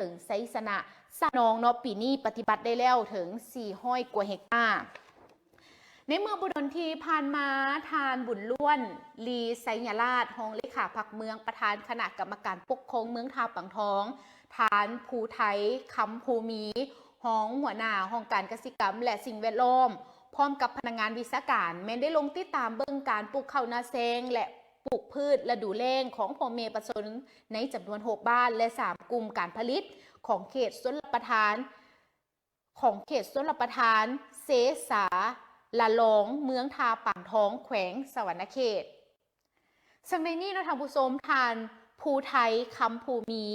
ຖິງໄຊຊະນະສະໜອງເນາະ ປີນີ້ປະຕິບັດໄດ້ແລ້ວເຖິງສີ່ຮ້ອຍກວ່າເຮັກຕາ. ໃນເມື່ອບໍ່ດົນທີ່ຜ່ານມາ, ທ່ານ ບຸນລ້ວນ ລີໄຊຍະລາດ ຮອງເລຂາພັກເມືອງ, ປະທານຄະນະກຳມະການປົກຄອງເມືອງທ່າປາງທອງ, ທ່ານ ພູໄທ ຄຳພູມີ ຮອງຫົວໜ້າຫ້ອງການກະສິກຳ ແລະ ສິ່ງແວດລ້ອມ ພ້ອມກັບພະນັກງານວິຊາການ ແມ່ນໄດ້ລົງຕິດຕາມເບິ່ງການປູກເຂົ້ານາແຊງ ແລະ ປູກພືດລະດູແລ້ງຂອງພໍ່ແມ່ປະຊາຊົນໃນຈຳນວນຫົກບ້ານ ແລະ ສາມກຸ່ມການຜະລິດຂອງເຂດຊົນລະປະທານ ຂອງເຂດຊົນລະປະທານເຊສາລະລອງ ເມືອງທ່າປາງທອງ ແຂວງສະຫວັນນະເຂດ. ເຊິ່ງໃນນີ້ເນາະທ່ານຜູ້ຊົມ, ທ່ານ ພູໄທ ຄຳພູມີ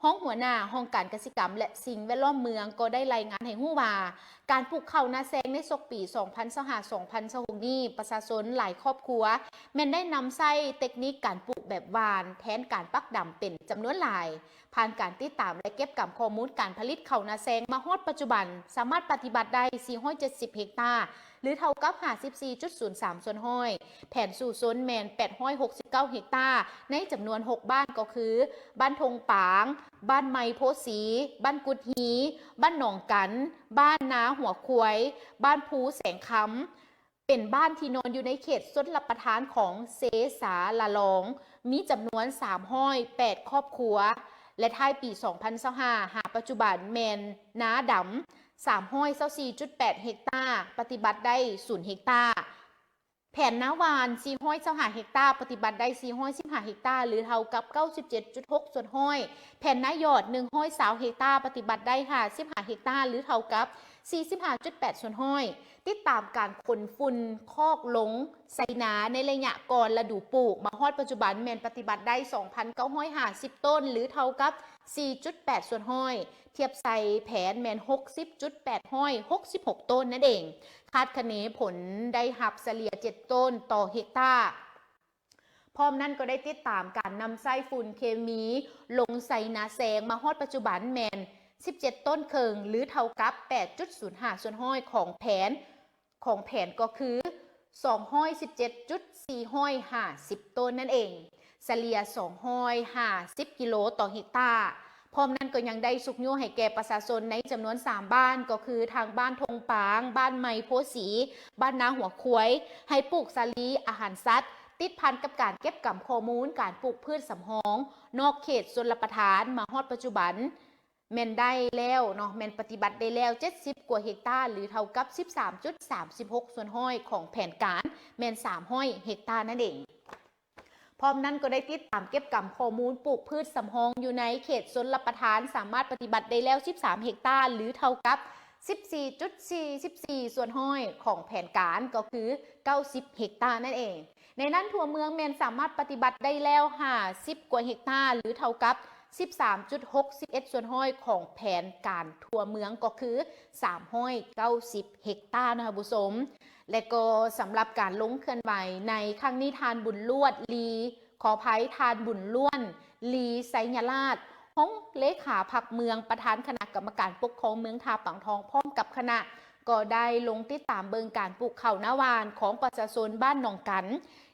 ຮອງຫົວໜ້າຫ້ອງການກະສິກຳ ແລະ ສິ່ງແວດລ້ອມເມືອງ ກໍໄດ້ລາຍງານໃຫ້ຮູ້ວ່າ ການປູກເຂົ້ານາແຊງໃນສົກປີສອງພັນຊາວຫ້າ ສອງພັນຊາວຫົກນີ້ ປະຊາຊົນຫຼາຍຄອບຄົວແມ່ນໄດ້ນຳໃຊ້ເຕັກນິກການປູກແບບຫວ່ານ ແທນການປັກດຳເປັນຈຳນວນຫຼາຍ. ຜ່ານການຕິດຕາມ ແລະ ເກັບກຳຂໍ້ມູນການຜະລິດເຂົ້ານາແຊງມາຮອດປັດຈຸບັນ ສາມາດປະຕິບັດໄດ້ສີ່ຮ້ອຍເຈັດສິບເຮັກຕາ ຫຼື ເທົ່າກັບຫ້າສິບສີ່ຈຸດສູນສາມສ່ວນຮ້ອຍ, ແຜນສູ້ຊົນແມ່ນແປດຮ້ອຍຫົກສິບເກົ້າເຮັກຕາ ໃນຈຳນວນຫົກບ້ານ ກໍຄື ບ້ານທົ່ງປາງ, ບ້ານໃໝ່ໂພສີ, ບ້ານກຸດຮີ, ບ້ານໜອງກັນ, ບ້ານນາຫົວຄວາຍ, ບ້ານພູແສງຄຳ, ເປັນບ້ານທີ່ນອນຢູ່ໃນເຂດຊົນລະປະທານຂອງເຊສາລະລອງ ມີຈຳນວນສາມຮ້ອຍແປດຄອບຄົວ ແລະ ທ້າຍປີສອງພັນຊາວຫ້າ ຫາປັດຈຸບັນແມ່ນນາດຳສາມຮ້ອຍຊາວສີ່ຈຸດແປດເຮັກຕາ ປະຕິບັດໄດ້ສູນເຮັກຕາ, ແຜນນາຫວ່ານສີ່ຮ້ອຍຊາວຫ້າເຮັກຕາ ປະຕິບັດໄດ້ສີ່ຮ້ອຍສິບຫ້າເຮັກຕາ ຫຼື ເທົ່າກັບເກົ້າສິບເຈັດຈຸດຫົກສ່ວນຮ້ອຍ, ແຜນນາຍອດໜຶ່ງຮ້ອຍຊາວເຮັກຕາ ປະຕິບັດໄດ້ຫ້າສິບຫ້າເຮັກຕາ ຫຼື ເທົ່າກັບ ສີ່ສິບຫ້າຈຸດແປດສ່ວນຮ້ອຍ. ຕິດຕາມການຂົນຝຸ່ນຄອກລົງໃສ່ນາໃນໄລຍະກ່ອນລະດູປູກ ມາຮອດປັດຈຸບັນແມ່ນປະຕິບັດໄດ້ສອງພັນເກົ້າຮ້ອຍຫ້າສິບໂຕນ ຫຼື ເທົ່າກັບສີ່ຈຸດແປດສ່ວນຮ້ອຍ, ທຽບໃສ່ແຜນແມ່ນຫົກສິບຈຸດແປດຮ້ອຍຫົກສິບຫົກໂຕນນັ້ນເອງ. ຄາດຄະເນຜົນໄດ້ຮັບສະເລ່ຍເຈັດໂຕນຕໍ່ເຮັກຕາ. ພ້ອມນັ້ນກໍໄດ້ຕິດຕາມການນຳໃຊ້ຝຸ່ນເຄມີລົງໃສ່ນາແຊງ ມາຮອດປັດຈຸບັນແມ່ນສິບເຈັດໂຕນເຄິ່ງ ຫຼື ເທົ່າກັບແປດຈຸດສູນຫ້າສ່ວນຮ້ອຍຂອງແຜນ, ຂອງແຜນກໍຄືສອງຮ້ອຍສິບເຈັດຈຸດສີ່ຮ້ອຍຫ້າສິບໂຕນນັ້ນເອງ, ສະເລ່ຍສອງຮ້ອຍຫ້າສິບກິໂລຕໍ່ເຮັກຕາ. ພ້ອມນັ້ນກໍຍັງໄດ້ຊຸກຍູ້ໃຫ້ແກ່ປະຊາຊົນໃນຈຳນວນສາມບ້ານ ກໍຄືທາງບ້ານທົ່ງປາງ, ບ້ານໃໝ່ໂພສີ, ບ້ານນາຫົວຄວາຍ ໃຫ້ປູກສາລີອາຫານສັດ ຕິດພັນກັບການເກັບກຳຂໍ້ມູນການປູກພືດສຳຮອງນອກເຂດຊົນລະປະທານ ມາຮອດປັດຈຸບັນແມ່ນໄດ້ແລ້ວເນາະ, ແມ່ນປະຕິບັດໄດ້ແລ້ວເຈັດສິບກວ່າເຮັກຕາ ຫຼື ເທົ່າກັບສິບສາມຈຸດສາມສິບຫົກສ່ວນຮ້ອຍຂອງແຜນການ ແມ່ນສາມຮ້ອຍເຮັກຕານັ້ນເອງ. ພ້ອມນັ້ນກໍໄດ້ຕິດຕາມເກັບກຳຂໍ້ມູນປູກພືດສຳຮອງຢູ່ໃນເຂດຊົນລະປະທານ ສາມາດປະຕິບັດໄດ້ແລ້ວສິບສາມເຮັກຕາ ຫຼື ເທົ່າກັບສິບສີ່ຈຸດສີ່ສິບສີ່ສ່ວນຮ້ອຍຂອງແຜນການ ກໍຄືເກົ້າສິບເຮັກຕານັ້ນເອງ. ໃນນັ້ນທົ່ວເມືອງແມ່ນສາມາດປະຕິບັດໄດ້ແລ້ວຫ້າສິບກວ່າເຮັກຕາ ຫຼື ເທົ່າກັບສິບສາມຈຸດຫົກສິບເອັດສ່ວນຮ້ອຍຂອງແຜນການທົ່ວເມືອງ ກໍຄືສາມຮ້ອຍເກົ້າສິບເຮັກຕານະທ່ານຜູ້ຊົມ. ແລະກໍສຳລັບການລົງເຄື່ອນໄຫວໃນຄັ້ງນີ້ ທ່ານ ບຸນລວດ ລີ ຂໍອະໄພ ທ່ານ ບຸນລ້ວນ ລີໄຊຍະລາດ ຮອງເລຂາພັກເມືອງ ປະທານຄະນະກຳມະການປົກຄອງເມືອງທ່າປາງທອງ ພ້ອມກັບຄະນະ ກໍໄດ້ລົງຕິດຕາມເບິ່ງການປູກເຂົ້ານາຫວ່ານຂອງປະຊາຊົນບ້ານໜອງກັນ.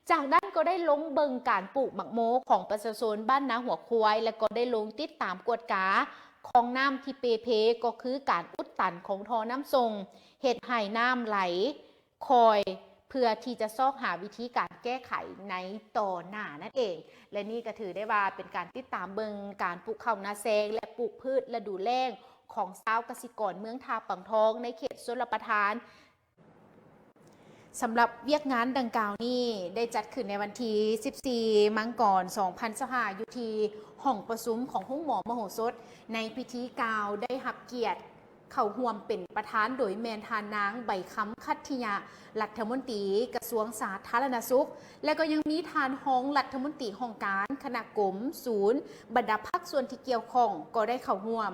ຈາກນັ້ນກໍໄດ້ລົງເບິ່ງການປູກໝາກໂມຂອງປະຊາຊົນບ້ານນາຫົວຄວາຍ ແລະກໍໄດ້ລົງຕິດຕາມກວດກາຄອງນ້ຳທີ່ເປ່ເພ ກໍຄືການອຸດຕັນຂອງທໍ່ນ້ຳສົ່ງ ເຮັດໃຫ້ນ້ຳໄຫຼ ຄອຍ ເພື່ອທີ່ຈະຊອກຫາວິທີການແກ້ໄຂໃນຕໍ່ໜ້ານັ້ນເອງ. ແລະນີ້ກໍຖືໄດ້ວ່າເປັນການຕິດຕາມເບິ່ງການປູກເຂົ້ານາແຊງ ແລະ ປູກພືດລະດູແລ້ງຂອງຊາວກະສິກອນເມືອງທ່າປາງທອງ ໃນເຂດຊົນລະປະທານ. ສຳລັບວຽກງານດັ່ງກ່າວນີ້ ໄດ້ຈັດຂຶ້ນໃນວັນທີສິບສີ່ ມັງກອນ ສອງພັນຊາວຫ້າ ຢູ່ທີ່ຫ້ອງປະຊຸມຂອງໂຮງໝໍມະໂຫສົດ. ໃນພິທີກ່າວໄດ້ຮັບກຽດ ເຂົ້າຮ່ວມເປັນປະທານໂດຍແມ່ນທ່ານນາງ ໃບຄຳ ຂັດທິຍະ ລັດຖະມົນຕີກະຊວງສາທາລະນະສຸກ ແລະກໍຍັງມີທ່ານຮອງລັດຖະມົນຕີຫ້ອງການ, ຄະນະກົມ, ສູນ, ບັນດາພາກສ່ວນທີ່ກ່ຽວຂ້ອງກໍໄດ້ເຂົ້າຮ່ວມ.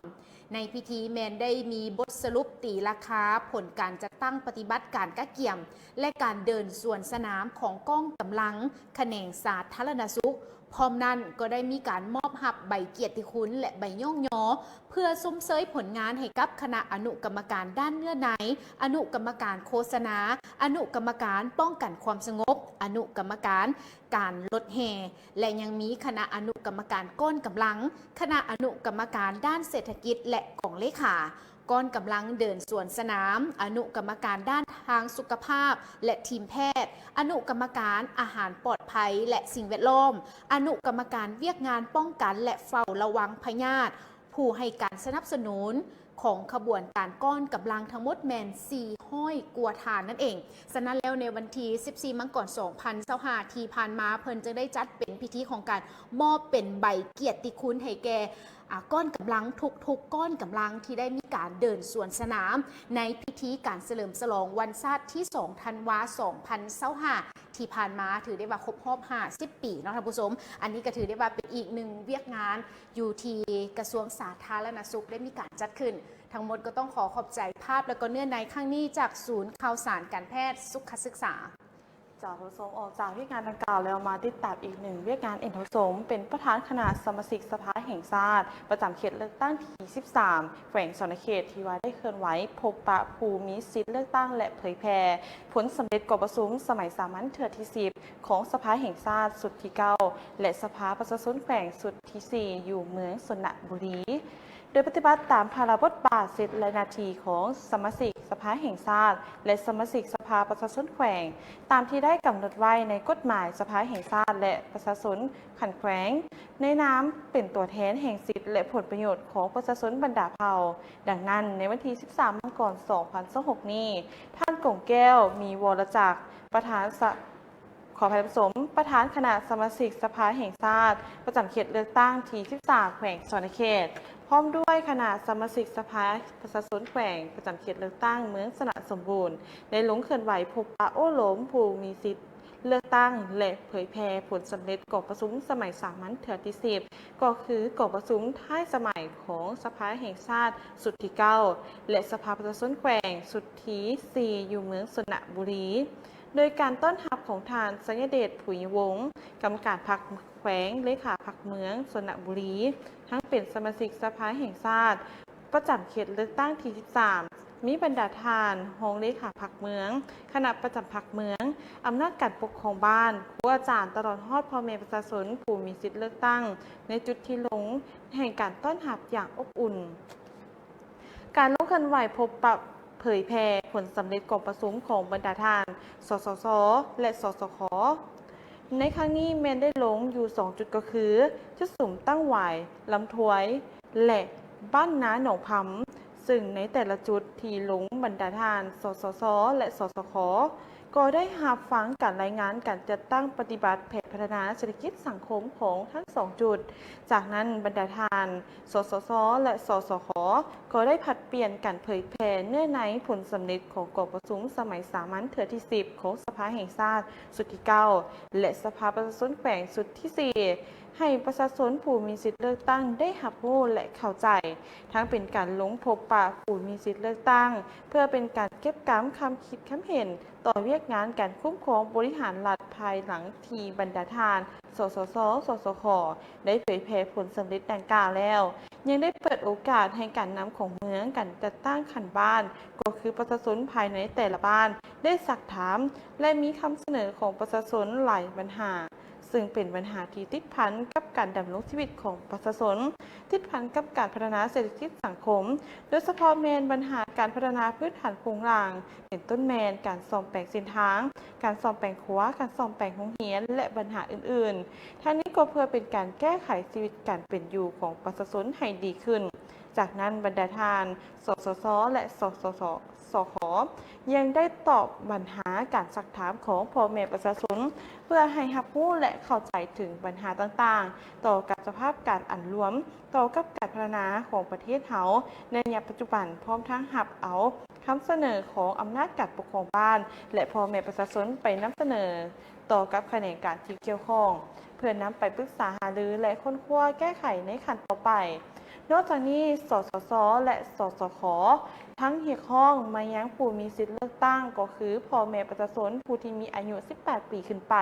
ໃນພິທີແມ່ນໄດ້ມີບົດສະຫຼຸບຕີລາຄາຜົນການຈັດຕັ້ງປະຕິບັດການກະກຽມ ແລະ ການເດີນສວນສະໜາມຂອງກອງກຳລັງຂະແໜງສາທາລະນະສຸກ. ພ້ອມນັ້ນກໍໄດ້ມີການມອບຮັບໃບກຽດຕິຄຸນ ແລະ ໃບຍ້ອງຍໍ ເພື່ອຊົມເຊີຍຜົນງານໃຫ້ກັບຄະນະອະນຸກຳມະການດ້ານເນື້ອໃນ, ອະນຸກຳມະການໂຄສະນາ, ອະນຸກຳມະການປ້ອງກັນຄວາມສະຫງົບ, ອະນຸກຳມະການ ການລົດແຫ່ ແລະ ຍັງມີຄະນະອະນຸກຳມະການກ້ອນກຳລັງ, ຄະນະອະນຸກຳມະການດ້ານເສດຖະກິດ ແລະ ກອງເລຂາ, ກ້ອນກຳລັງເດີນສວນສະໜາມ, ອະນຸກຳມະການດ້ານທາງສຸຂະພາບ ແລະ ທີມແພດ, ອະນຸກຳມະການອາຫານປອດໄພ ແລະ ສິ່ງແວດລ້ອມ, ອະນຸກຳມະການວຽກງານປ້ອງກັນ ແລະ ເຝົ້າລະວັງພະຍາດ, ຜູ້ໃຫ້ການສະໜັບສະໜູນຂອງຂະບວນການກ້ອນກຳລັງທັງໝົດແມ່ນສີ່ຮ້ອຍກວ່າທ່ານນັ້ນເອງ. ສະນັ້ນແລ້ວ ໃນວັນທີສິບສີ່ ມັງກອນ ສອງພັນຊາວຫ້າ ທີ່ຜ່ານມາ, ເພິ່ນຈຶ່ງໄດ້ຈັດເປັນພິທີຂອງການມອບເປັນໃບກຽດຕິຄຸນໃຫ້ແກ່ ອາ ກ້ອນກຳລັງທຸກໆກ້ອນກຳລັງທີ່ໄດ້ມີການເດີນສວນສະໜາມໃນພິທີການສະເຫຼີມສະຫຼອງວັນຊາດທີສອງ ທັນວາ ສອງພັນຊາວຫ້າ ທີ່ຜ່ານມາ, ຖືໄດ້ວ່າຄົບຮອບຫ້າສິບປີເນາະທ່ານຜູ້ຊົມ. ອັນນີ້ກໍຖືໄດ້ວ່າເປັນອີກໜຶ່ງວຽກງານ ຢູ່ທີ່ກະຊວງສາທາລະນະສຸກໄດ້ມີການຈັດຂຶ້ນ. ທັງໝົດກໍຕ້ອງຂໍຂອບໃຈພາບ ແລະ ກໍເນື້ອໃນຄັ້ງນີ້ຈາກສູນຂ່າວສານການແພດສຸຂະສຶກສາ. ເຈົ້າ ທ່ານຜູ້ຊົມ, ອອກຈາກວຽກງານດັ່ງກ່າວແລ້ວ, ມາຕິດຕາມອີກໜຶ່ງວຽກງານ ທ່ານຜູ້ຊົມ, ເປັນປະທານຄະນະສະມາຊິກສະພາແຫ່ງຊາດ ປະຈຳເຂດເລືອກຕັ້ງທີສິບສາມ ແຂວງສະຫວັນນະເຂດ ທີ່ວ່າໄດ້ເຄື່ອນໄຫວພົບປະຜູ້ມີສິດເລືອກຕັ້ງ ແລະ ເຜີຍແຜ່ຜົນສຳເລັດກອງປະຊຸມສະໄໝສາມັນເທື່ອທີສິບ ຂອງສະພາແຫ່ງຊາດຊຸດທີເກົ້າ ແລະ ສະພາປະຊາຊົນແຂວງຊຸດທີສີ່ ຢູ່ເມືອງຊົນນະບູລີ, ໂດຍປະຕິບັດຕາມພາລະບົດບາດ ສິດ ແລະ ໜ້າທີ່ຂອງສະມາຊິກສະພາແຫ່ງຊາດ ແລະ ສະມາຊິກສະພາປະຊາຊົນແຂວງ ຕາມທີ່ໄດ້ກຳນົດໄວ້ໃນກົດໝາຍສະພາແຫ່ງຊາດ ແລະ ປະຊາຊົນຂັ້ນແຂວງ ໃນນາມເປັນຕົວແທນແຫ່ງສິດ ແລະ ຜົນປະໂຫຍດຂອງປະຊາຊົນບັນດາເຜົ່າ. ດັ່ງນັ້ນ, ໃນວັນທີສິບສາມ ມັງກອນ ສອງພັນຊາວຫົກນີ້, ທ່ານ ກົງແກ້ວ ມີວໍລະຈັກ ປະທານສະ ຂໍອະໄພທ່ານຜູ້ຊົມ, ປະທານຄະນະສະມາຊິກສະພາແຫ່ງຊາດ ປະຈຳເຂດເລືອກຕັ້ງທີສິບສາມ ແຂວງສະຫວັນນະເຂດ ພ້ອມດ້ວຍຄະນະສະມາຊິກສະພາປະຊາຊົນແຂວງ ປະຈຳເຂດເລືອກຕັ້ງເມືອງຊະນະສົມບູນ ໄດ້ລົງເຄື່ອນໄຫວພົບປະໂອ້ລົມຜູ້ມີສິດເລືອກຕັ້ງ ແລະ ເຜີຍແຜ່ຜົນສຳເລັດກອງປະຊຸມສະໄໝສາມັນເທື່ອທີສິບ ກໍຄືກອງປະຊຸມທ້າຍສະໄໝຂອງສະພາແຫ່ງຊາດຊຸດທີເກົ້າ ແລະ ສະພາປະຊາຊົນແຂວງຊຸດທີສີ່ ຢູ່ເມືອງຊົນນະບູລີ. ໂດຍການຕ້ອນຮັບຂອງທ່ານ ໄຊຍະເດດ ຜູຍວົງ ກຳມະການພັກແຂວງ, ເລຂາພັກເມືອງຊົນນະບູລີ, ທັງເປັນສະມາຊິກສະພາແຫ່ງຊາດ ປະຈຳເຂດເລືອກຕັ້ງທີສິບສາມ, ມີບັນດາທ່ານຮອງເລຂາພັກເມືອງ, ຄະນະປະຈຳພັກເມືອງ, ອຳນາດການປົກຄອງບ້ານ, ຄູອາຈານ, ຕະຫຼອດຮອດພໍ່ແມ່ປະຊາຊົນຜູ້ມີສິດເລືອກຕັ້ງ ໃນຈຸດທີ່ລົງແຫ່ງການຕ້ອນຮັບຢ່າງອົບອຸ່ນ. ການລົງເຄື່ອນໄຫວພົບປະເຜີຍແຜ່ຜົນສຳເລັດກອງປະຊຸມຂອງບັນດາທ່ານ ສສສ ແລະ ສສຂ ໃນຄັ້ງນີ້ແມ່ນໄດ້ລົງຢູ່ສອງຈຸດ ກໍຄື ຈຸດສຸມຕັ້ງຫວາຍ, ລຳຖວາຍ ແລະ ບ້ານນາໜອງພຳ, ເຊິ່ງໃນແຕ່ລະຈຸດທີ່ລົງບັນດາທ່ານ ສສສ ແລະ ສສຂ ກໍໄດ້ຮັບຟັງການລາຍງານການຈັດຕັ້ງປະຕິບັດແຜນພັດທະນາເສດຖະກິດສັງຄົມຂອງທັງສອງຈຸດ. ຈາກນັ້ນບັນດາທ່ານ ສສສ ແລະ ສສຂ ກໍໄດ້ຜັດປ່ຽນກັນເຜີຍແຜ່ເນື້ອໃນຜົນສຳເລັດຂອງກອງປະຊຸມສະໄໝສາມັນເທື່ອທີສິບ ຂອງສະພາແຫ່ງຊາດຊຸດທີເກົ້າ ແລະ ສະພາປະຊາຊົນແຂວງຊຸດທີສີ່ ໃຫ້ປະຊາຊົນຜູ້ມີສິດເລືອກຕັ້ງໄດ້ຮັບຮູ້ ແລະ ເຂົ້າໃຈ, ທັງເປັນການລົງພົບປະຜູ້ມີສິດເລືອກຕັ້ງ ເພື່ອເປັນການເກັບກຳຄຳຄິດຄຳເຫັນຕໍ່ວຽກງານການຄຸ້ມຄອງບໍລິຫານລັດ ພາຍຫຼັງທີ່ບັນດາທ່ານ ສສສ ສສຂ ໄດ້ເຜີຍແຜ່ຜົນສຳເລັດດັ່ງກ່າວແລ້ວ, ຍັງໄດ້ເປີດໂອກາດໃຫ້ການນຳຂອງເມືອງ, ການຈັດຕັ້ງຂັ້ນບ້ານ, ກໍຄືປະຊາຊົນພາຍໃນແຕ່ລະບ້ານ ໄດ້ຊັກຖາມ ແລະ ມີຄຳສະເໜີຂອງປະຊາຊົນຫຼາຍບັນຫາ, ເຊິ່ງເປັນບັນຫາທີ່ຕິດພັນກັບການດຳລົງຊີວິດຂອງປະຊາຊົນ, ຕິດພັນກັບການພັດທະນາເສດຖະກິດສັງຄົມ, ໂດຍສະເພາະແມ່ນບັນຫາການພັດທະນາພື້ນຖານໂຄງລ່າງ, ເປັນຕົ້ນແມ່ນການສ້ອມແປງເສັ້ນທາງ, ການສ້ອມແປງຂົວ, ການສ້ອມແປງໂຮງຮຽນ ແລະ ບັນຫາອື່ນໆ. ທັງນີ້ກໍເພື່ອເປັນການແກ້ໄຂຊີວິດການເປັນຢູ່ຂອງປະຊາຊົນໃຫ້ດີຂຶ້ນ. ຈາກນັ້ນບັນດາທ່ານ ສສສ ແລະ ສສສ ສຂ ຍັງໄດ້ຕອບບັນຫາການຊັກຖາມຂອງພໍ່ແມ່ປະຊາຊົນ ເພື່ອໃຫ້ຮັບຮູ້ ແລະ ເຂົ້າໃຈເຖິງບັນຫາຕ່າງໆ ຕໍ່ກັບສະພາບການອັນລວມ ຕໍ່ກັບການພັດທະນາຂອງປະເທດເຮົາໃນໄລຍະປັດຈຸບັນ, ພ້ອມທັງຮັບເອົາຄຳສະເໜີຂອງອຳນາດການປົກຄອງບ້ານ ແລະ ພໍ່ແມ່ປະຊາຊົນໄປນຳສະເໜີຕໍ່ກັບຂະແໜງການທີ່ກ່ຽວຂ້ອງ ເພື່ອນຳໄປປຶກສາຫາລື ແລະ ຄົ້ນຄວ້າແກ້ໄຂໃນຂັ້ນຕໍ່ໄປ. ນອກຈາກນີ້ ສສສ ແລະ ສສຂ ທັງຮຽກຮ້ອງມາຍັງຜູ້ມີສິດເລືອກຕັ້ງ ກໍຄືພໍ່ແມ່ປະຊາຊົນຜູ້ທີ່ມີອາຍຸສິບແປດປີຂຶ້ນໄປ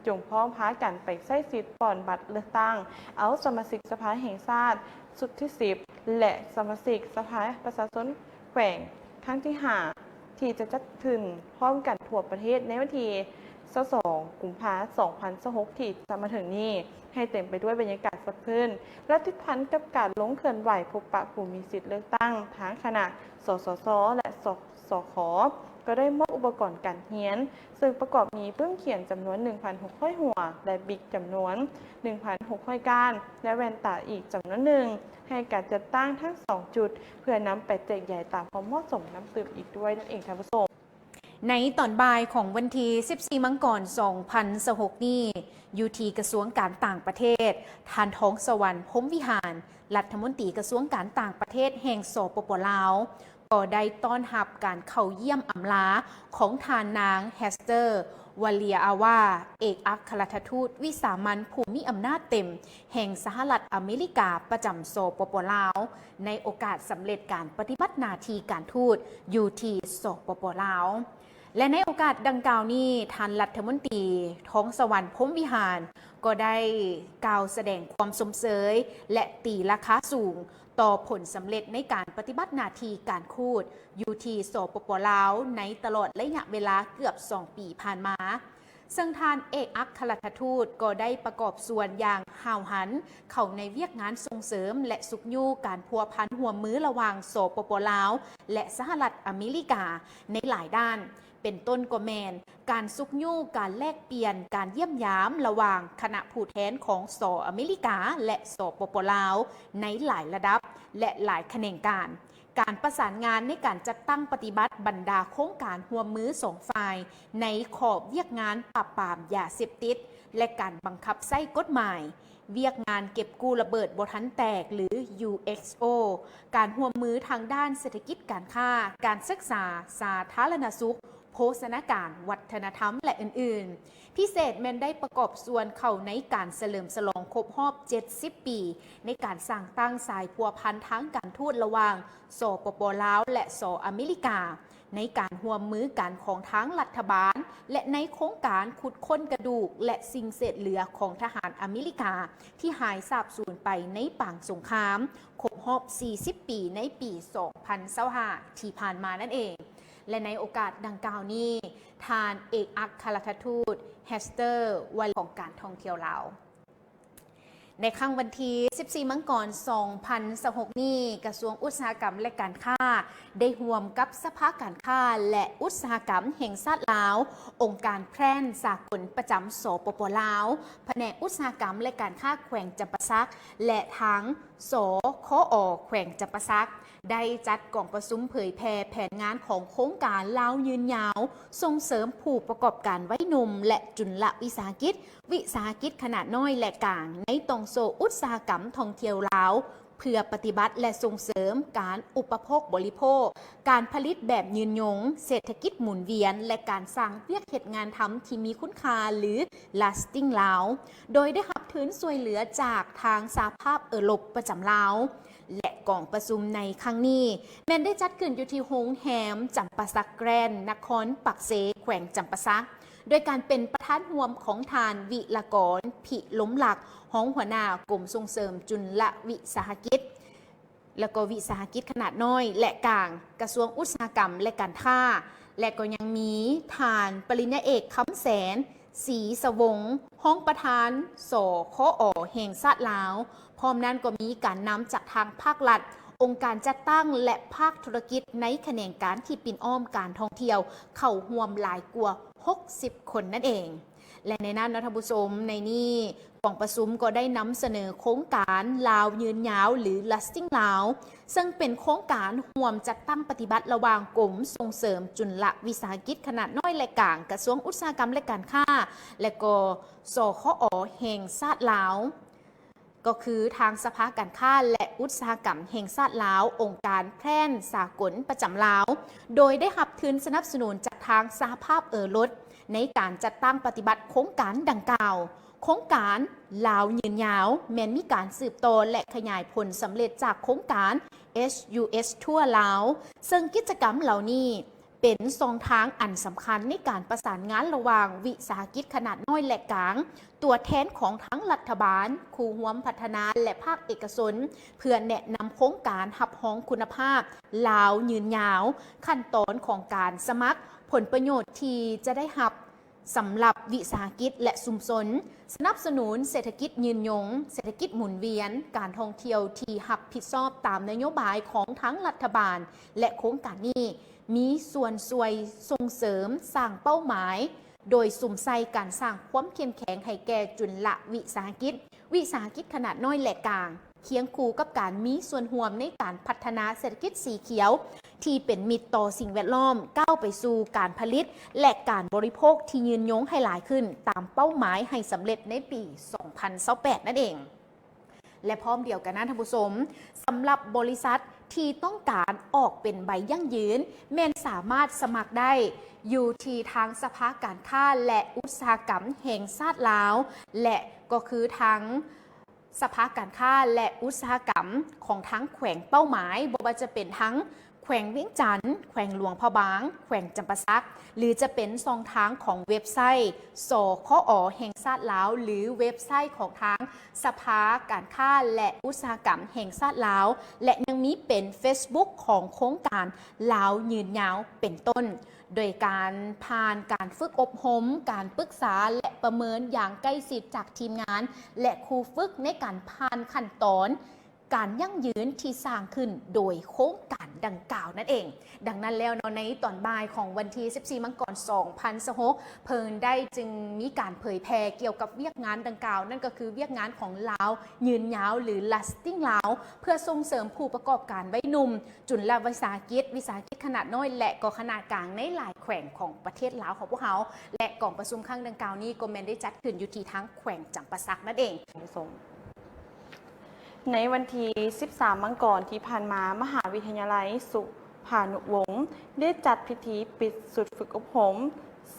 ຈົ່ງພ້ອມພາກັນໄປໃຊ້ສິດປ່ອນບັດເລືອກຕັ້ງເອົາສະມາຊິກສະພາແຫ່ງຊາດຊຸດທີສິບ ແລະ ສະມາຊິກສະພາປະຊາຊົນແຂວງຄັ້ງທີຫ້າ ທີ່ຈະຈັດຂຶ້ນພ້ອມກັນທົ່ວປະເທດໃນວັນທີ ຊາວສອງ ກຸມພາ ສອງພັນຊາວຫົກ ທີ່ຈະມາເຖິງນີ້ ໃຫ້ເຕັມໄປດ້ວຍບັນຍາກາດສົດຊື່ນ ແລະ ຕິດພັນກັບການລົງເຄື່ອນໄຫວພົບປະຜູ້ມີສິດເລືອກຕັ້ງທາງຄະນະ ສສຊ ແລະ ສສຄ ກໍໄດ້ມອບອຸປະກອນການຮຽນ ເຊິ່ງປະກອບມີປຶ້ມຂຽນຈຳນວນ ໜຶ່ງພັນຫົກຮ້ອຍຫົວ ແລະ ບິກຈຳນວນ ໜຶ່ງພັນຫົກຮ້ອຍກ້ານ ແລະ ແວ່ນຕາອີກຈຳນວນໜຶ່ງ ໃຫ້ການຈັດຕັ້ງທັງສອງຈຸດ ເພື່ອນຳໄປແຈກຢາຍຕາມຄວາມເໝາະສົມນຳຕື່ມອີກດ້ວຍນັ້ນເອງທ່ານຜູ້ຊົມ. ໃນຕອນບ່າຍຂອງວັນທີສິບສີ່ ມັງກອນ ສອງພັນຊາວຫົກນີ້ ຢູ່ທີ່ກະຊວງການຕ່າງປະເທດ, ທ່ານ ທອງສະຫວັນ ພົມວິຫານ ລັດຖະມົນຕີກະຊວງການຕ່າງປະເທດແຫ່ງ ສປປ ລາວ ກໍໄດ້ຕ້ອນຮັບການເຂົ້າຢ້ຽມອຳລາຂອງທ່ານນາງ ແຮສເຕີ ວາເລຍອາວາ ເອກອັກຄະລັດຖະທູດວິສາມັນຜູ້ມີອຳນາດເຕັມແຫ່ງສະຫະລັດອາເມລິກາປະຈຳ ສປປ ລາວ ໃນໂອກາດສຳເລັດການປະຕິບັດໜ້າທີ່ການທູດຢູ່ທີ່ ສປປ ລາວ ແລະ ໃນໂອກາດດັ່ງກ່າວນີ້ ທ່ານລັດຖະມົນຕີ ທອງສະຫວັນ ພົມວິຫານ ກໍໄດ້ກ່າວສະແດງຄວາມຊົມເຊີຍ ແລະ ຕີລາຄາສູງຕໍ່ຜົນສຳເລັດໃນການປະຕິບັດໜ້າທີ່ການທູດຢູ່ທີ່ ສປປ ລາວ ໃນຕະຫຼອດໄລຍະເວລາເກືອບສອງປີຜ່ານມາ. ເຊິ່ງທ່ານເອກອັກຄະລັດຖະທູດກໍໄດ້ປະກອບສ່ວນຢ່າງຫ້າວຫັນເຂົ້າໃນວຽກງານສົ່ງເສີມ ແລະ ຊຸກຍູ້ການພົວພັນຮ່ວມມືລະຫວ່າງ ສປປ ລາວ ແລະ ສະຫະລັດອາເມລິກາໃນຫຼາຍດ້ານ, ເປັນຕົ້ນກໍແມ່ນການຊຸກຍູ້ການແລກປ່ຽນການຢ້ຽມຢາມລະຫວ່າງຄະນະຜູ້ແທນຂອງ ສ ອາເມລິກາ ແລະ ສປປ ລາວ ໃນຫຼາຍລະດັບ ແລະ ຫຼາຍຂະແໜງການ. ການປະສານງານໃນການຈັດຕັ້ງປະຕິບັດບັນດາໂຄງການຮ່ວມມືສອງຝ່າຍ ໃນຂອບວຽກງານປາບປາມຢາເສບຕິດ ແລະ ການບັງຄັບໃຊ້ກົດໝາຍ, ວຽກງານເກັບກູ້ລະເບີດບໍ່ທັນແຕກ ຫຼື ຢູເອັກໂອ, ການຮ່ວມມືທາງດ້ານເສດຖະກິດການຄ້າ, ການສຶກສາ, ສາທາລະນະສຸກ, ໂພຊະນາການ, ວັດທະນະທຳ ແລະ ອື່ນໆ. ພິເສດແມ່ນໄດ້ປະກອບສ່ວນເຂົ້າໃນການສະເຫຼີມສະຫຼອງຄົບຮອບເຈັດສິບປີ ໃນການສ້າງຕັ້ງສາຍພົວພັນທາງການທູດລະຫວ່າງ ສປປ ລາວ ແລະ ສ ອາເມລິກາ ໃນການຮ່ວມມືກັນຂອງທາງລັດຖະບານ ແລະ ໃນໂຄງການຂຸດຄົ້ນກະດູກ ແລະ ສິ່ງເສດເຫຼືອຂອງທະຫານອາເມລິກາ ທີ່ຫາຍສາບສູນໄປໃນປາງສົງຄາມ ຄົບຮອບສີ່ສິບປີ ໃນປີສອງພັນຊາວຫ້າ ທີ່ຜ່ານມານັ້ນເອງ. ແລະ ໃນໂອກາດດັ່ງກ່າວນີ້ ທ່ານເອກອັກຄະລັດຖະທູດ ແຮສເຕີ ວາເລຍອາວາ ຂອງການທ່ອງທ່ຽວລາວ. ໃນຄ່ຳວັນທີສິບສີ່ ມັງກອນ ສອງພັນຊາວຫົກນີ້ ກະຊວງອຸດສາຫະກຳ ແລະ ການຄ້າ ໄດ້ຮ່ວມກັບສະພາການຄ້າ ແລະ ອຸດສາຫະກຳແຫ່ງຊາດລາວ, ອົງການແພຣນສາກົນປະຈຳ ສປປ ລາວ, ພະແນກອຸດສາຫະກຳ ແລະ ການຄ້າແຂວງຈຳປາສັກ ແລະ ທາງ ສຄອ ແຂວງຈຳປາສັກ ໄດ້ຈັດກອງປະຊຸມເຜີຍແຜ່ແຜນງານຂອງໂຄງການລາວຍືນຍາວ ສົ່ງເສີມຜູ້ປະກອບການໄວໜຸ່ມ ແລະ ຈຸນລະວິສາຫະກິດ, ວິສາຫະກິດຂະໜາດນ້ອຍ ແລະ ກາງ ໃນຕ່ອງໂສ້ອຸດສາຫະກຳທ່ອງທ່ຽວລາວ ເພື່ອປະຕິບັດ ແລະ ສົ່ງເສີມການອຸປະໂພກບໍລິໂພກ, ການຜະລິດແບບຍືນຍົງ, ເສດຖະກິດໝູນວຽນ ແລະ ການສ້າງວຽກເຮັດງານທຳທີ່ມີຄຸນຄ່າ ຫຼື Lasting ລາວ ໂດຍໄດ້ຮັບທຶນຊ່ວຍເຫຼືອຈາກທາງສະຫະພາບເອີຣົບປະຈຳລາວ. ແລະ ກອງປະຊຸມໃນຄັ້ງນີ້ ແມ່ນໄດ້ຈັດຂຶ້ນຢູ່ທີ່ໂຮງແຮມຈຳປາສັກແກຣນ ນະຄອນປາກເຊ ແຂວງຈຳປາສັກ ໂດຍການເປັນປະທານຮ່ວມຂອງທ່ານ ວິລະກອນ ພິລົມລັກ ຮອງຫົວໜ້າກົມສົ່ງເສີມຈຸນລະວິສາຫະກິດ ແລະ ກໍວິສາຫະກິດຂະໜາດນ້ອຍ ແລະ ກາງ ກະຊວງອຸດສາຫະກຳ ແລະ ການຄ້າ ແລະ ກໍຍັງມີທ່ານປະລິນຍາເອກ ຄຳແສນ ສີສະວົງ ຮອງປະທານ ສຄອ ແຫ່ງຊາດລາວ, ພ້ອມນັ້ນກໍມີການນຳຈາກທາງພາກລັດ, ອົງການຈັດຕັ້ງ ແລະ ພາກທຸລະກິດໃນຂະແໜງການທີ່ປິ່ນອ້ອມການທ່ອງທ່ຽວ ເຂົ້າຮ່ວມຫຼາຍກວ່າຫົກສິບຄົນນັ້ນເອງ. ແລະ ໃນນັ້ນເນາະທ່ານຜູ້ຊົມ, ໃນນີ້ກອງປະຊຸມກໍໄດ້ນຳສະເໜີໂຄງການລາວຍືນຍາວ ຫຼື Lasting ລາວ ເຊິ່ງເປັນໂຄງການຮ່ວມຈັດຕັ້ງປະຕິບັດລະຫວ່າງກົມສົ່ງເສີມຈຸນລະວິສາຫະກິດຂະໜາດນ້ອຍ ແລະ ກາງ ກະຊວງອຸດສາຫະກຳ ແລະ ການຄ້າ ແລະ ກໍ ສຄອ ແຫ່ງຊາດລາວ ກໍຄືທາງສະພາການຄ້າ ແລະ ອຸດສາຫະກຳແຫ່ງຊາດລາວ, ອົງການແພຣນສາກົນປະຈຳລາວ ໂດຍໄດ້ຮັບທຶນສະໜັບສະໜູນຈາກທາງສະຫະພາບເອີຣົບ ໃນການຈັດຕັ້ງປະຕິບັດໂຄງການດັ່ງກ່າວ. ໂຄງການລາວຍືນຍາວ ແມ່ນມີການສືບຕໍ່ ແລະ ຂະຫຍາຍຜົນສຳເລັດຈາກໂຄງການ ເອັດ ຢູ ເອັສ Tour ລາວ ເຊິ່ງກິດຈະກຳເຫຼົ່ານີ້ ເປັນຊ່ອງທາງອັນສຳຄັນໃນການປະສານງານລະຫວ່າງວິສາຫະກິດຂະໜາດນ້ອຍ ແລະ ກາງ, ຕົວແທນຂອງທັງລັດຖະບານ, ຄູ່ຮ່ວມພັດທະນາ ແລະ ພາກເອກະຊົນ ເພື່ອແນະນຳໂຄງການຮັບຮອງຄຸນນະພາບລາວຍືນຍາວ, ຂັ້ນຕອນຂອງການສະໝັກ, ຜົນປະໂຫຍດທີ່ຈະໄດ້ຮັບ, ສຳລັບວິສາຫະກິດ ແລະ ຊຸມຊົນ, ສະໜັບສະໜູນເສດຖະກິດຍືນຍົງ, ເສດຖະກິດໝູນວຽນ, ການທ່ອງທ່ຽວທີ່ຮັບຜິດຊອບຕາມນະໂຍບາຍຂອງທັງລັດຖະບານ ແລະ ໂຄງການນີ້ ມີສ່ວນຊ່ວຍສົ່ງເສີມສ້າງເປົ້າໝາຍ ໂດຍສຸມໃສ່ການສ້າງຄວາມເຂັ້ມແຂງໃຫ້ແກ່ຈຸນລະວິສາຫະກິດ, ວິສາຫະກິດຂະໜາດນ້ອຍ ແລະ ກາງ, ຄຽງຄູ່ກັບການມີສ່ວນຮ່ວມໃນການພັດທະນາເສດຖະກິດສີຂຽວ ທີ່ເປັນມິດຕໍ່ສິ່ງແວດລ້ອມ, ກ້າວໄປສູ່ການຜະລິດ ແລະ ການບໍລິໂພກທີ່ຍືນຍົງໃຫ້ຫຼາຍຂຶ້ນ ຕາມເປົ້າໝາຍໃຫ້ສຳເລັດໃນປີສອງພັນຊາວແປດນັ້ນເອງ. ແລະ ພ້ອມດຽວກັນນັ້ນທ່ານຜູ້ຊົມ, ສຳລັບບໍລິສັດທີ່ຕ້ອງການອອກເປັນໃບຢັ້ງຢືນ ແມ່ນສາມາດສະໝັກໄດ້ຢູ່ທີ່ທາງສະພາການຄ້າ ແລະ ອຸດສາຫະກຳແຫ່ງຊາດລາວ ແລະ ກໍຄືທາງ ສະພາການຄ້າ ແລະ ອຸດສາຫະກຳຂອງທາງແຂວງເປົ້າໝາຍ, ບໍ່ວ່າຈະເປັນທັງແຂວງວຽງຈັນ, ແຂວງຫຼວງພະບາງ, ແຂວງຈຳປາສັກ ຫຼື ຈະເປັນຊ່ອງທາງຂອງເວັບໄຊ ສຄອ ແຫ່ງຊາດລາວ ຫຼື ເວັບໄຊຂອງທາງສະພາການຄ້າ ແລະ ອຸດສາຫະກຳແຫ່ງຊາດລາວ ແລະ ຍັງມີເປັນເຟສບຸກຂອງໂຄງການລາວຍືນຍາວເປັນຕົ້ນ. ໂດຍການຜ່ານການຝຶກອົບຮົມ, ການປຶກສາ ແລະ ປະເມີນຢ່າງໃກ້ຊິດຈາກທີມງານ ແລະ ຄູຝຶກໃນການຜ່ານຂັ້ນຕອນການຢັ້ງຢືນທີ່ສ້າງຂຶ້ນໂດຍໂຄງການດັ່ງກ່າວນັ້ນເອງ. ດັ່ງນັ້ນແລ້ວເນາະ, ໃນຕອນບ່າຍຂອງວັນທີສິບສີ່ ມັງກອນ ສອງພັນຊາວຫົກ ເພິ່ນໄດ້ຈຶ່ງມີການເຜີຍແຜ່ກ່ຽວກັບວຽກງານດັ່ງກ່າວ, ນັ້ນກໍຄືວຽກງານຂອງລາວຍືນຍາວ ຫຼື Lasting ລາວ ເພື່ອສົ່ງເສີມຜູ້ປະກອບການໄວໜຸ່ມ, ຈຸນລະວິສາຫະກິດ, ວິສາຫະກິດຂະໜາດນ້ອຍ ແລະ ກໍຂະໜາດກາງໃນຫຼາຍແຂວງຂອງປະເທດລາວຂອງພວກເຮົາ ແລະ ກອງປະຊຸມຄັ້ງດັ່ງກ່າວນີ້ກໍແມ່ນໄດ້ຈັດຂຶ້ນຢູ່ທີ່ທາງແຂວງຈຳປາສັກນັ້ນເອງ. ທ່ານຜູ້ຊົມ, ໃນວັນທີສິບສາມ ມັງກອນທີ່ຜ່ານມາ, ມະຫາວິທະຍາໄລສຸພານຸວົງ ໄດ້ຈັດພິທີປິດຊຸດຝຶກອົບຮົມ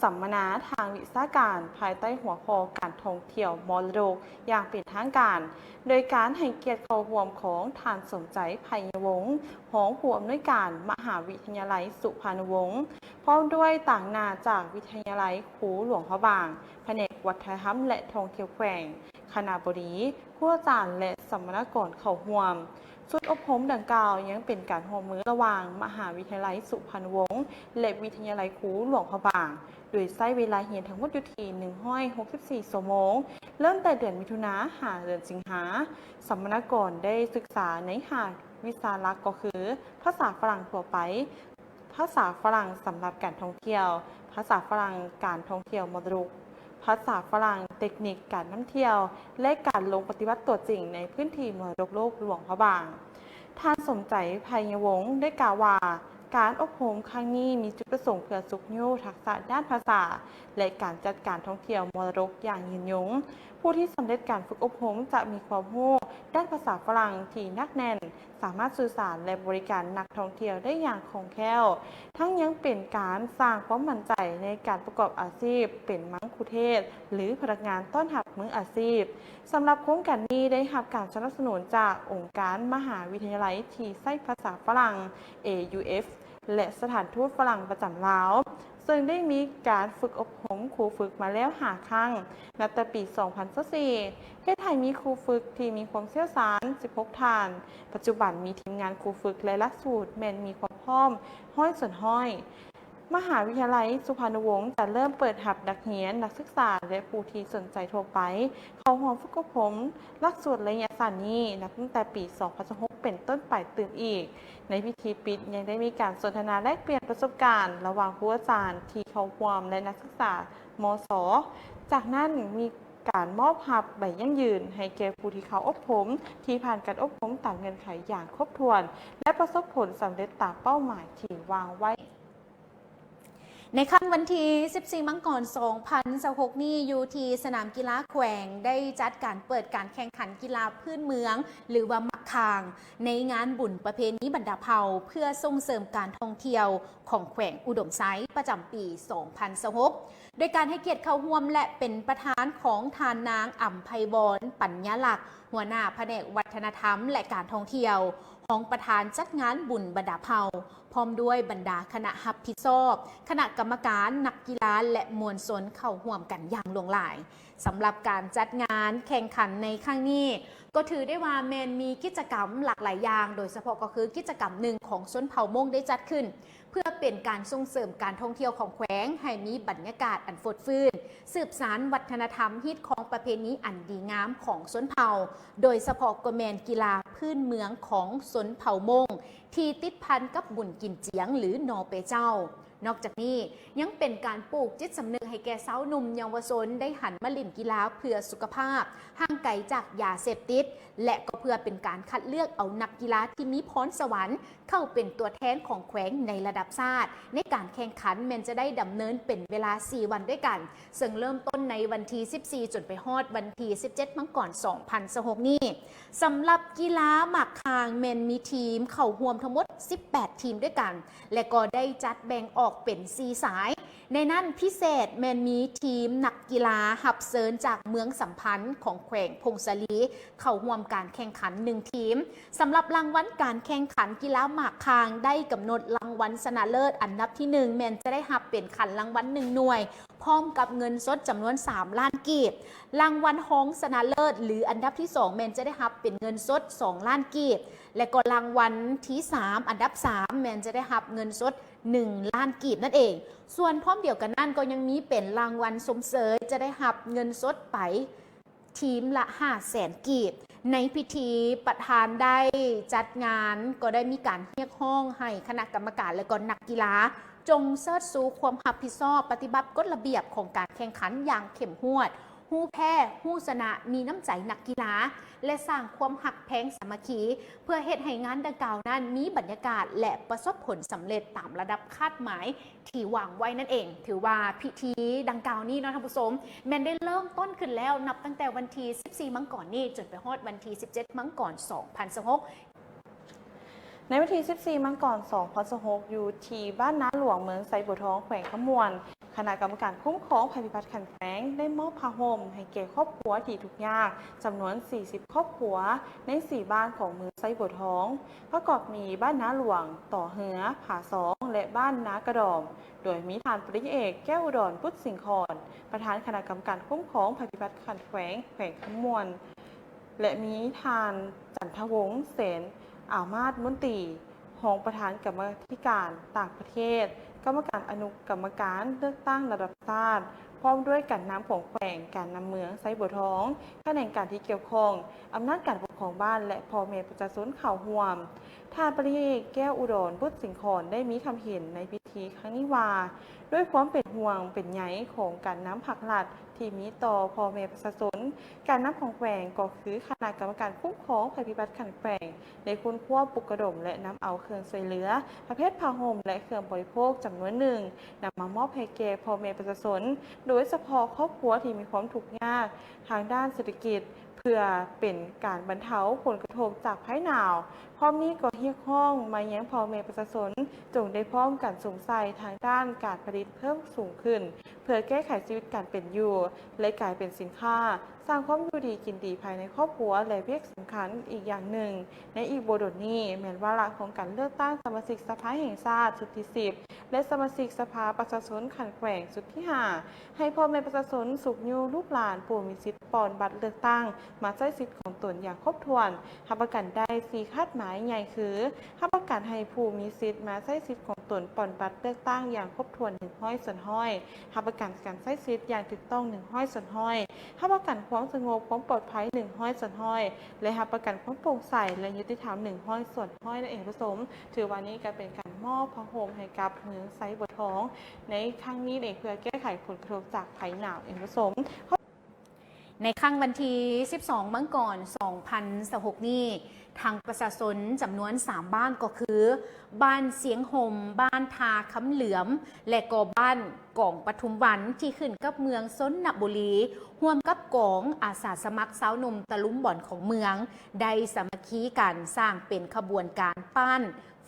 ສຳມະນາທາງວິຊາການ ພາຍໃຕ້ຫົວຂໍ້ການທ່ອງທ່ຽວມໍລະດົກຢ່າງເປັນທາງການ, ໂດຍການໃຫ້ກຽດເຂົ້າຮ່ວມຂອງທ່ານ ສົມໃຈ ໄພຍະວົງ ຮອງຜູ້ອຳນວຍການມະຫາວິທະຍາໄລສຸພານຸວົງ ພ້ອມດ້ວຍຕາງໜ້າຈາກວິທະຍາໄລຄູຫຼວງພະບາງ, ພະແນກວັດທະນະທຳ ແລະ ທ່ອງທ່ຽວແຂວງ, ຄະນະບໍດີ, ຄູອາຈານ ແລະ ສຳມະນາກອນເຂົ້າຮ່ວມ. ຊຸດອົບຮົມດັ່ງກ່າວຍັງເປັນການຮ່ວມມືລະຫວ່າງມະຫາວິທະຍາໄລສຸພານຸວົງ ແລະ ວິທະຍາໄລຄູຫຼວງພະບາງ, ໂດຍໃຊ້ເວລາຮຽນທັງໝົດຢູ່ທີ່ໜຶ່ງຮ້ອຍຫົກສິບສີ່ຊົ່ວໂມງ, ເລີ່ມແຕ່ເດືອນມິຖຸນາ ຫາເດືອນສິງຫາ. ສຳມະນາກອນໄດ້ສຶກສາໃນຫ້າວິຊາຫຼັກ ກໍຄື ພາສາຝຣັ່ງທົ່ວໄປ, ພາສາຝຣັ່ງສຳລັບການທ່ອງທ່ຽວ, ພາສາຝຣັ່ງການທ່ອງທ່ຽວມໍລະດົກ, ພາສາຝຣັ່ງເຕັກນິກການນຳທ່ຽວ ແລະ ການລົງປະຕິບັດຕົວຈິງໃນພື້ນທີ່ມໍລະດົກໂລກຫຼວງພະບາງ. ທ່ານ ສົມໃຈ ໄພຍະວົງ ໄດ້ກ່າວວ່າ ການອົບຮົມຄັ້ງນີ້ມີຈຸດປະສົງເພື່ອຊຸກຍູ້ທັກສະດ້ານພາສາ ແລະ ການຈັດການທ່ອງທ່ຽວມໍລະດົກຢ່າງຍືນຍົງ. ຜູ້ທີ່ສຳເລັດການຝຶກອົບຮົມຈະມີຄວາມຮູ້ດ້ານພາສາຝຣັ່ງທີ່ໜັກແໜ້ນ, ສາມາດສື່ສານ ແລະ ບໍລິການນັກທ່ອງທ່ຽວໄດ້ຢ່າງຄ່ອງແຄ້ວ, ທັງຍັງເປັນການສ້າງຄວາມໝັ້ນໃຈໃນການປະກອບອາຊີບເປັນມັງຄຸເທດ ຫຼື ພະນັກງານຕ້ອນຮັບມືອາຊີບ. ສຳລັບໂຄງການນີ້ໄດ້ຮັບການສະໜັບສະໜູນຈາກອົງການມະຫາວິທະຍາໄລທີ່ໃຊ້ພາສາຝຣັ່ງ ເອ ຢູ ເອັຟ ແລະ ສະຖານທູດຝຣັ່ງປະຈຳລາວ, ເຊິ່ງໄດ້ມີການຝຶກອົບຮົມຄູຝຶກມາແລ້ວຫ້າຄັ້ງ ນັບແຕ່ປີສອງພັນຊາວສີ່ ເຮັດໃຫ້ມີຄູຝຶກທີ່ມີຄວາມຊ່ຽວຊານສິບຫົກທ່ານ. ປັດຈຸບັນມີທີມງານຄູຝຶກ ແລະ ຫຼັກສູດແມ່ນມີຄວາມພ້ອມຮ້ອຍສ່ວນຮ້ອຍ. ມະຫາວິທະຍາໄລສຸພານຸວົງຈະເລີ່ມເປີດຮັບນັກຮຽນ, ນັກສຶກສາ ແລະ ຜູ້ທີ່ສົນໃຈທົ່ວໄປ ເຂົ້າຮ່ວມຝຶກອົບຮົມຫຼັກສູດໄລຍະສັ້ນນີ້ ນັບຕັ້ງແຕ່ປີສອງພັນຊາວຫົກເປັນຕົ້ນໄປຕື່ມອີກ. ໃນພິທີປິດຍັງໄດ້ມີການສົນທະນາແລກປ່ຽນປະສົບການລະຫວ່າງຄູອາຈານທີ່ເຂົ້າຮ່ວມ ແລະ ນັກສຶກສາ ມສ. ຈາກນັ້ນມີການມອບຮັບໃບຢັ້ງຢືນໃຫ້ແກ່ຜູ້ທີ່ເຂົ້າອົບຮົມ ທີ່ຜ່ານການອົບຮົມຕາມເງື່ອນໄຂຢ່າງຄົບຖ້ວນ ແລະ ປະສົບຜົນສຳເລັດຕາມເປົ້າໝາຍທີ່ວາງໄວ້. ໃນຄ່ຳວັນທີສິບສີ່ ມັງກອນ ສອງພັນຊາວຫົກນີ້ ຢູ່ທີ່ສະໜາມກິລາແຂວງ ໄດ້ຈັດການເປີດການແຂ່ງຂັນກິລາພື້ນເມືອງ ຫຼືວ່າໝາກຂ່າງ ໃນງານບຸນປະເພນີບັນດາເຜົ່າ ເພື່ອສົ່ງເສີມການທ່ອງທ່ຽວຂອງແຂວງອຸດົມໄຊ ປະຈຳປີສອງພັນຊາວຫົກ ໂດຍການໃຫ້ກຽດເຂົ້າຮ່ວມ ແລະ ເປັນປະທານຂອງທ່ານນາງ ອຳໄພວອນ ປັນຍາລັກ ຫົວໜ້າພະແນກວັດທະນະທຳ ແລະ ການທ່ອງທ່ຽວ, ຮອງປະທານຈັດງານບຸນບັນດາເຜົ່າ, ພ້ອມດ້ວຍບັນດາຄະນະຮັບຜິດຊອບ, ຄະນະກຳມະການ, ນັກກິລາ ແລະ ມວນຊົນເຂົ້າຮ່ວມກັນຢ່າງຫຼວງຫຼາຍ. ສຳລັບການຈັດງານແຂ່ງຂັນໃນຄັ້ງນີ້ ກໍຖືໄດ້ວ່າແມ່ນມີກິດຈະກຳຫຼາກຫຼາຍຢ່າງ, ໂດຍສະເພາະກໍຄືກິດຈະກຳໜຶ່ງຂອງຊົນເຜົ່າມົ້ງໄດ້ຈັດຂຶ້ນ ເພື່ອເປັນການສົ່ງເສີມການທ່ອງທ່ຽວຂອງແຂວງໃຫ້ມີບັນຍາກາດອັນຟົດຟື້ນ, ສືບສານວັດທະນະທຳ, ຮີດຄອງປະເພນີອັນດີງາມຂອງຊົນເຜົ່າ, ໂດຍສະເພາະກໍແມ່ນກິລາພື້ນເມືອງຂອງຊົນເຜົ່າມົ້ງ ທີ່ຕິດພັນກັບບຸນກິນຈຽງ ຫຼື ໜໍເປເຈົ້າ. ນອກຈາກນີ້ ຍັງເປັນການປູກຈິດສຳນຶກໃຫ້ແກ່ຊາວໜຸ່ມເຍົາວະຊົນໄດ້ຫັນມາຫຼິ້ນກິລາເພື່ອສຸຂະພາບ, ຫ່າງໄກຈາກຢາເສບຕິດ ແລະ ກໍເພື່ອເປັນການຄັດເລືອກເອົານັກກິລາທີ່ມີພອນສະຫວັນ ເຂົ້າເປັນຕົວແທນຂອງແຂວງໃນລະດັບຊາດ ໃນການແຂ່ງຂັນແມ່ນຈະໄດ້ດຳເນີນເປັນເວລາສີ່ວັນດ້ວຍກັນ, ເຊິ່ງເລີ່ມຕົ້ນໃນວັນທີສິບສີ່ ຈົນໄປຮອດວັນທີສິບເຈັດ ມັງກອນ ສອງພັນຊາວຫົກນີ້. ສຳລັບກິລາໝາກຄາງແມ່ນມີທີມເຂົ້າຮ່ວມທັງໝົດສິບແປດທີມດ້ວຍກັນ ແລະ ກໍໄດ້ຈັດແບ່ງອອກເປັນສີ່ສາຍ. ໃນນັ້ນພິເສດແມ່ນມີທີມນັກກິລາຮັບເຊີນຈາກເມືອງສຳພັນຂອງແຂວງຜົ້ງສາລີ ເຂົ້າຮ່ວມການແຂ່ງຂັນໜຶ່ງທີມ. ສຳລັບລາງວັນການແຂ່ງຂັນກິລາໝາກຄາງ ໄດ້ກຳນົດລາງວັນຊະນະເລີດອັນດັບທີໜຶ່ງ ແມ່ນຈະໄດ້ຮັບເປັນຂັນລາງວັນໜຶ່ງໜ່ວຍ ພ້ອມກັບເງິນສົດຈຳນວນສາມລ້ານກີບ. ລາງວັນຮອງຊະນະເລີດ ຫຼື ອັນດັບທີສອງ ແມ່ນຈະໄດ້ຮັບເປັນເງິນສົດສອງລ້ານກີບ ແລະ ກໍລາງວັນທີສາມ ອັນດັບສາມ ແມ່ນຈະໄດ້ຮັບເງິນສົດໜຶ່ງລ້ານກີບນັ້ນເອງ. ສ່ວນພ້ອມດຽວກັນນັ້ນ ກໍຍັງມີເປັນລາງວັນຊົມເຊີຍ ຈະໄດ້ຮັບເງິນສົດໄປ ທີມລະຫ້າແສນກີບ. ໃນພິທີ ປະທານໄດ້ຈັດງານ ກໍໄດ້ມີການຮຽກຮ້ອງໃຫ້ຄະນະກຳມະການ ແລະ ກໍນັກກິລາ ຈົ່ງເຊີດຊູຄວາມຮັບຜິດຊອບ ປະຕິບັດກົດລະບຽບຂອງການແຂ່ງຂັນຢ່າງເຂັ້ມງວດ, ຮູ້ແພ້, ຮູ້ຊະນະ, ມີນ້ຳໃຈນັກກິລາ ແລະ ສ້າງຄວາມຮັກແພງສາມັກຄີ ເພື່ອເຮັດໃຫ້ງານດັ່ງກ່າວນັ້ນມີບັນຍາກາດ ແລະ ປະສົບຜົນສຳເລັດຕາມລະດັບຄາດໝາຍ ທີ່ວາງໄວ້ນັ້ນເອງ. ຖືວ່າພິທີດັ່ງກ່າວນີ້ເນາະທ່ານຜູ້ຊົມ ແມ່ນໄດ້ເລີ່ມຕົ້ນຂຶ້ນແລ້ວ ນັບຕັ້ງແຕ່ວັນທີສິບສີ່ ມັງກອນນີ້ ຈົນໄປຮອດວັນທີສິບເຈັດ ມັງກອນ ສອງພັນຊາວຫົກ. ໃນວັນທີສິບສີ່ ມັງກອນ ສອງພັນຊາວຫົກ ຢູ່ທີ່ບ້ານນາຫຼວງ ເມືອງໄຊບົວທອງ ແຂວງຄຳມ່ວນ, ຄະນະກຳມະການຄຸ້ມຄອງໄພພິບັດຂັ້ນແຂວງ ໄດ້ມອບຜ້າຫົ່ມໃຫ້ແກ່ຄອບຄົວທີ່ທຸກຍາກ ຈຳນວນສີ່ສິບຄອບຄົວ ໃນສີ່ບ້ານຂອງເມືອງໄຊບົວທອງ ປະກອບມີບ້ານນາຫຼວງ, ຕໍ່ເຮືອ, ຜາສອງ ແລະ ບ້ານນາກະດອມ, ໂດຍມີທ່ານ ປະລິນຍາເອກ ແກ້ວອຸດອນ ບຸດສິງຂອນ ປະທານຄະນະກຳມະການຄຸ້ມຄອງໄພພິບັດຂັ້ນແຂວງ ແຂວງຄຳມ່ວນ ແລະ ມີທ່ານ ຈັນທະວົງ ເສນອາມາດ ມົນຕີ ຮອງປະທານກຳມາທິການຕ່າງປະເທດ, ກຳມະການອະນຸກຳມະການເລືອກຕັ້ງລະດັບຊາດ, ພ້ອມດ້ວຍການນຳຂອງແຂວງ, ການນຳເມືອງໄຊບົວທອງ, ຂະແໜງການທີ່ກ່ຽວຂ້ອງ, ອຳນາດການປົກຄອງບ້ານ ແລະ ພໍ່ແມ່ປະຊາຊົນເຂົ້າຮ່ວມ. ທ່ານ ປະລິນຍາເອກ ແກ້ວອຸດອນ ບຸດສິງຂອນ ໄດ້ມີຄຳເຫັນໃນພິທີຄັ້ງນີ້ວ່າ ດ້ວຍຄວາມເປັນຫ່ວງເປັນໃຍຂອງການນຳພາກລັດ ທີ່ມີຕໍ່ພໍ່ແມ່ປະຊາຊົນ, ການນຳຂອງແຂວງກໍຄືຄະນະກຳມະການຄຸ້ມຄອງໄພພິບັດຂັ້ນແຂວງ ໄດ້ຄົ້ນຄວ້າປຸກລະດົມ ແລະ ນຳເອົາເຄື່ອງຊ່ວຍເຫຼືອປະເພດຜ້າຫົ່ມ ແລະ ເຄື່ອງບໍລິໂພກຈຳນວນໜຶ່ງ ນຳມາມອບໃຫ້ແກ່ພໍ່ແມ່ປະຊາຊົນ, ໂດຍສະເພາະຄອບຄົວທີ່ມີຄວາມທຸກຍາກທາງດ້ານເສດຖະກິດ ເພື່ອເປັນການບັນເທົາຜົນກະທົບຈາກໄພໜາວ. ພ້ອມນີ້ກໍຮຽກຮ້ອງມາຍັງພໍ່ແມ່ປະຊາຊົນ ຈົ່ງໄດ້ພ້ອມກັນສຸມໃສ່ທາງດ້ານການຜະລິດເພີ່ມສູງຂຶ້ນ ເພື່ອແກ້ໄຂຊີວິດການເປັນຢູ່ ແລະ ກາຍເປັນສິນຄ້າ ສ້າງຄວາມຢູ່ດີກິນດີພາຍໃນຄອບຄົວ ແລະ ວຽກສຳຄັນອີກຢ່າງໜຶ່ງ ໃນອີກບໍ່ດົນນີ້ ແມ່ນວາລະຂອງການເລືອກຕັ້ງສະມາຊິກສະພາແຫ່ງຊາດຊຸດທີສິບ ແລະ ສະມາຊິກສະພາປະຊາຊົນຂັ້ນແຂວງຊຸດທີຫ້າ ໃຫ້ພໍ່ແມ່ປະຊາຊົນຊຸກຍູ້ລູກຫຼານຜູ້ມີສິດປ່ອນບັດເລືອກຕັ້ງ ມາໃຊ້ສິດຂອງຕົນຢ່າງຄົບຖ້ວນ, ຮັບປະກັນໄດ້ສີ່ຄາດໝາຍໃຫຍ່ຄື ຮັບປະກັນໃຫ້ຜູ້ມີສິດມາໃຊ້ສິດຂອງຕົນປ່ອນບັດເລືອກຕັ້ງຢ່າງຄົບຖ້ວນໜຶ່ງຮ້ອຍສ່ວນຮ້ອຍ, ຮັບປະກັນການໃຊ້ສິດຢ່າງຖືກຕ້ອງໜຶ່ງຮ້ອຍສ່ວນຮ້ອຍ, ຮັບປະກັນຄວາມສະຫງົບຄວາມປອດໄພໜຶ່ງຮ້ອຍສ່ວນຮ້ອຍ ແລະ ຮັບປະກັນຄວາມໂປ່ງໃສ ແລະ ຍຸຕິທຳໜຶ່ງຮ້ອຍສ່ວນຮ້ອຍນັ້ນເອງທ່ານຜູ້ຊົມ. ຖືວ່ານີ້ກໍເປັນການມອບຜ້າຫົ່ມໃຫ້ກັບເມືອງໄຊບົວທອງໃນຄັ້ງນີ້ເອງ ເພື່ອແກ້ໄຂຜົນກະທົບຈາກໄພໜາວເອງທ່ານຜູ້ຊົມ. ໃນຄ່ຳວັນທີສິບສອງ ມັງກອນ ສອງພັນຊາວຫົກນີ້ ທາງປະຊາຊົນຈຳນວນສາມບ້ານ ກໍຄື ບ້ານຊຽງຫົ່ມ, ບ້ານທ່າຄຳເຫຼືອມ ແລະ ກໍບ້ານກອງປະທຸມວັນ ທີ່ຂຶ້ນກັບເມືອງຊົນນະບູລີ ຮ່ວມກັບກອງອາສາສະໝັກຊາວໜຸ່ມຕະລຸມບ່ອນຂອງເມືອງ ໄດ້ສາມັກຄີກັນສ້າງເປັນຂະບວນການປ້ານ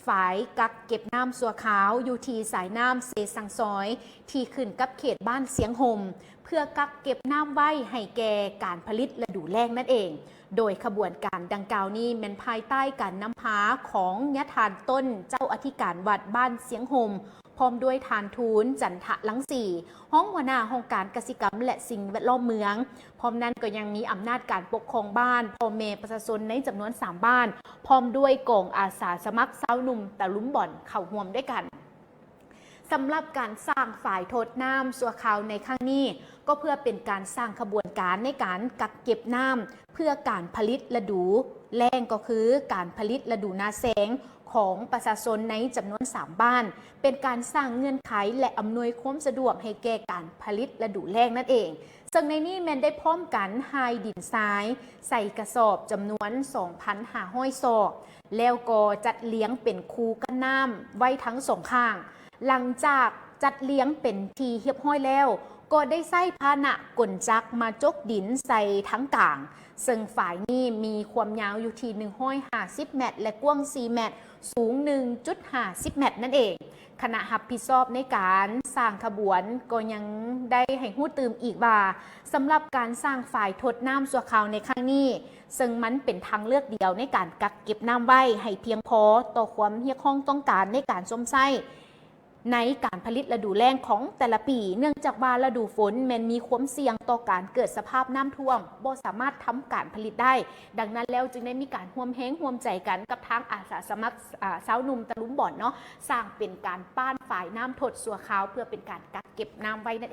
ຝາຍກັກເກັບນ້ຳຊົ່ວຄາວຢູ່ທີ່ສາຍນ້ຳເຊຊັງຊອຍ ທີ່ຂຶ້ນກັບເຂດບ້ານຊຽງຫົ່ມ ເພື່ອກັກເກັບນ້ຳໄວ້ໃຫ້ແກ່ການຜະລິດລະດູແລ້ງນັ້ນເອງ. ໂດຍຂະບວນການດັ່ງກ່າວນີ້ແມ່ນພາຍໃຕ້ການນຳພາຂອງຍາທ່ານຕົ້ນ ເຈົ້າອະທິການວັດບ້ານຊຽງຫົ່ມ, ພ້ອມດ້ວຍທ່ານ ທູນ ຈັນທະລັງສີ ຮອງຫົວໜ້າຫ້ອງການກະສິກຳ ແລະ ສິ່ງແວດລ້ອມເມືອງ. ພ້ອມນັ້ນກໍຍັງມີອຳນາດການປົກຄອງບ້ານ, ພໍ່ແມ່ປະຊາຊົນໃນຈຳນວນສາມບ້ານ, ພ້ອມດ້ວຍກອງອາສາສະໝັກຊາວໜຸ່ມຕະລຸມບ່ອນເຂົ້າຮ່ວມດ້ວຍກັນ. ສຳລັບການສ້າງຝາຍທົດນ້ຳຊົ່ວຄາວໃນຄັ້ງນີ້ ກໍເພື່ອເປັນການສ້າງຂະບວນການໃນການກັກເກັບນ້ຳ ເພື່ອການຜະລິດລະດູແລ້ງ ກໍຄືການຜະລິດລະດູນາແຊງຂອງປະຊາຊົນໃນຈຳນວນສາມບ້ານ, ເປັນການສ້າງເງື່ອນໄຂ ແລະ ອຳນວຍຄວາມສະດວກໃຫ້ແກ່ການຜະລິດລະດູແລ້ງນັ້ນເອງ. ເຊິ່ງໃນນີ້ແມ່ນໄດ້ພ້ອມກັນຮ່າຍດິນຊາຍໃສ່ກະສອບຈຳນວນສອງພັນຫ້າຮ້ອຍຊອກ ແລ້ວກໍຈັດລຽງເປັນຄູກັນນ້ຳໄວ້ທັງສອງຂ້າງ. ຫຼັງຈາກຈັດລຽງເປັນທີ່ຮຽບຮ້ອຍແລ້ວ ກໍໄດ້ໃຊ້ພາຫະນະກົນຈັກມາຈົກດິນໃສ່ທັງກາງ, ເຊິ່ງຝາຍນີ້ມີຄວາມຍາວຢູ່ທີ່ໜຶ່ງຮ້ອຍຫ້າສິບແມັດ ແລະ ກວ້າງສີ່ແມັດ, ສູງໜຶ່ງຈຸດຫ້າສິບແມັດນັ້ນເອງ. ຄະນະຮັບຜິດຊອບໃນການສ້າງຂະບວນກໍຍັງໄດ້ໃຫ້ຮູ້ຕື່ມອີກວ່າ ສຳລັບການສ້າງຝາຍທົດນ້ຳຊົ່ວຄາວໃນຄັ້ງນີ້ ເຊິ່ງມັນເປັນທາງເລືອກດຽວໃນການກັກເກັບນ້ຳໄວ້ໃຫ້ພຽງພໍຕໍ່ຄວາມຮຽກຮ້ອງຕ້ອງການໃນການຊົມໃຊ້ໃນການຜະລິດລະດູແລ້ງຂອງແຕ່ລະປີ, ເນື່ອງຈາກວ່າລະດູຝົນແມ່ນມີຄວາມສ່ຽງຕໍ່ການເກີດສະພາບນ້ຳຖ້ວມ, ບໍ່ສາມາດທຳການຜະລິດໄດ້. ດັ່ງນັ້ນແລ້ວຈຶ່ງໄດ້ມີການຮ່ວມແຮງຮ່ວມໃຈກັນກັບທາງອາສາສະໝັກ ອາ ຊາວໜຸ່ມຕະລຸມບ່ອນເນາະ, ສ້າງເປັນການປ້ານຝາຍນ້ຳທົດຊົ່ວຄາວ ເພື່ອເປັນການກັກເກັບນ້ຳໄວ້ນັ້ນເອງ.